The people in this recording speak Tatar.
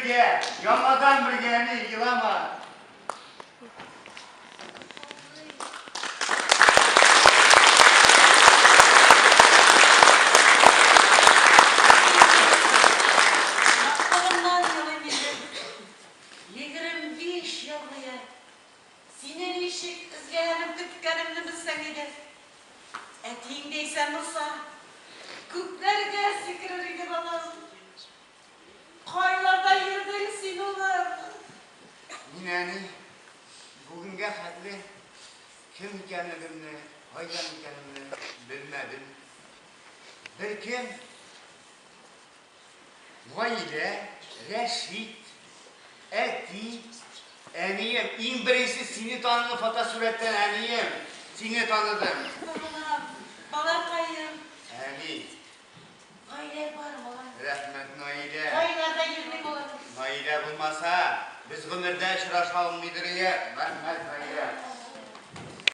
бергә, яңадан бергә, әни, елама. Шатлыгымнан елыйм инде. 25 ел буе сине ничек эзләгәнем, көткәнемне белсәң иде. Әтиең дә исән булса, күкләргә сикерер иде, балам. Кайларда йөрдең син, улым? Мин, әни, бүгенгә хәтле кем икәнлегемне, кайдан икәнемне белмәдем. Беркем Гаилә, Рәшит, әти, әнием. Иң беренче сине таныдым фотосурәттән, әнием. Сине таныдым. Балам, балакаем. Әни. Гаилә бар, малай. Рәхмәт, Наилә. Кайларда йөрдең, улым? Наилә булмаса, без гомердә очраша алмыйдыр идек. Рәхмәт, Наилә.